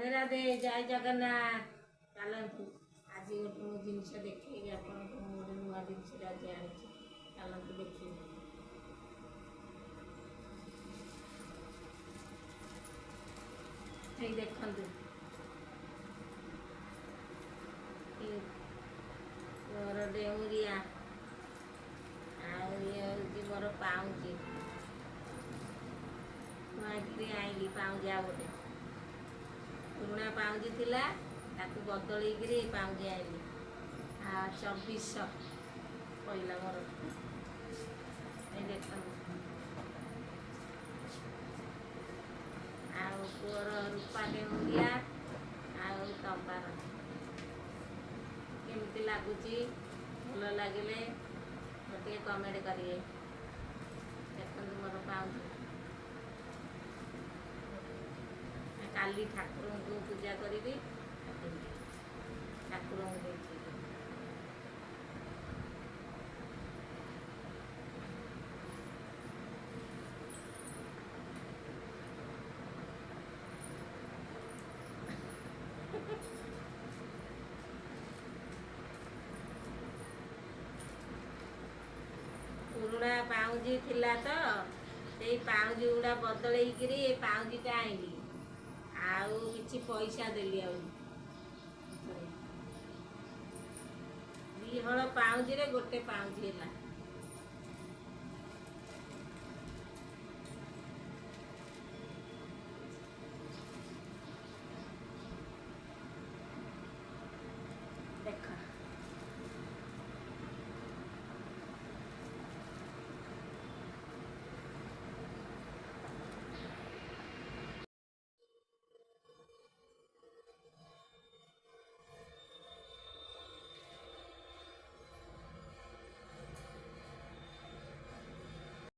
ରାଧେ ରାଧେ, ଜୟ ଜଗନ୍ନାଥ। ଚାଲନ୍ତୁ, ଆଜି ଗୋଟେ ମୁଁ ଜିନିଷ ଦେଖେଇବି ଆପଣଙ୍କୁ। ମୁଁ ଗୋଟେ ନୂଆ ଜିନିଷଟା ଆଜି ଆଣିଛି, ଚାଲନ୍ତୁ ଦେଖିବି। ଏଇ ଦେଖନ୍ତୁ, ମୋର ଡେଉଁରିଆ ଆଉ ଇଏ ହେଉଛି ମୋର ପାଉଁଜି। ନୂଆକିରି ଆଣିଲି ପାଉଁଜି, ଆଉ ଗୋଟେ ପୁରୁଣା ପାଉଁଜି ଥିଲା, ତାକୁ ବଦଳେଇକିରି ଏ ପାଉଁଜି ଆଣିଲି। ଆଉ 2400 ପଇଲା ମୋର। ଏଇ ଦେଖନ୍ତୁ, ଆଉ ପୁଅର ରୂପା ଡେଉଁରିଆ ଆଉ ତମ୍ବାର। କେମିତି ଲାଗୁଛି? ଭଲ ଲାଗିଲେ ଟିକେ କମେଣ୍ଟ କରିବେ। ଦେଖନ୍ତୁ ମୋର ପାଉଁଜି। କାଲି ଠାକୁରଙ୍କୁ ପୂଜା କରିବି, ଠାକୁରଙ୍କୁ ଦେଇଛି। ପୁରୁଣା ପାଉଁଜି ଥିଲା ତ, ସେଇ ପାଉଁଜି ଗୁଡ଼ା ବଦଳେଇକିରି ଏ ପାଉଁଜିଟା ଆଣିଲି ଆଉ କିଛି ପଇସା ଦେଲି। ଆଉ 2 ହଳ ପାଉଁଜିରେ ଗୋଟେ ପାଉଁଜି ହେଲା।